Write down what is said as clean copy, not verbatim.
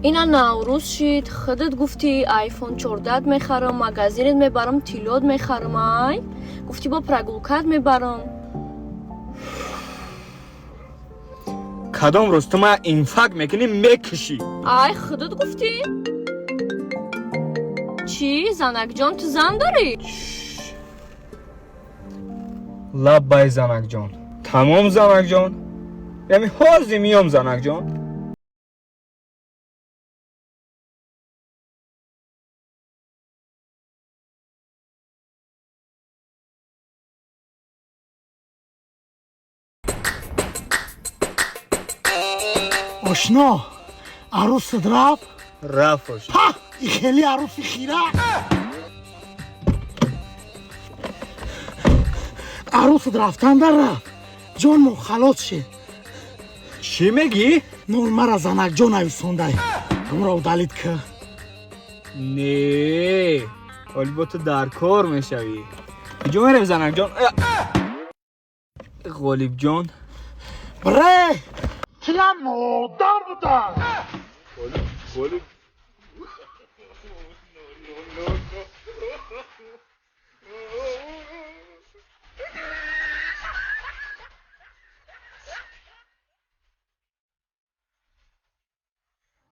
Ина Наврӯз шид, худат гуфтӣ айфон 14 мехарам, магазинет мебарам, тиллот мехарам, ай гуфтӣ бо прогулкат мебарам. Кадом рӯз ту мая инфаркт мекунӣ, мекушӣ. Ай, худат гуфтӣ. Чӣ, занакҷон, ту зан дорӣ? Лаббай, занакҷон. Тамом, занакҷон, ями ҳозир миём, занакҷон. Ошно, арӯсат рафт? Рафт, ошно. Ҳа, и хеле арӯси хира. Арӯсат рафтан дар рафт, ҷонмо халос шед. Чӣ мегӣ? Нол мара занакҷон нависондай, ҳамро удалить ка. Не, ҳоли бо ту дар кор мешавӣ. Куҷо мерем, занакҷон? Ғолибҷон. Бре, тирам модар буда. Ғолиб.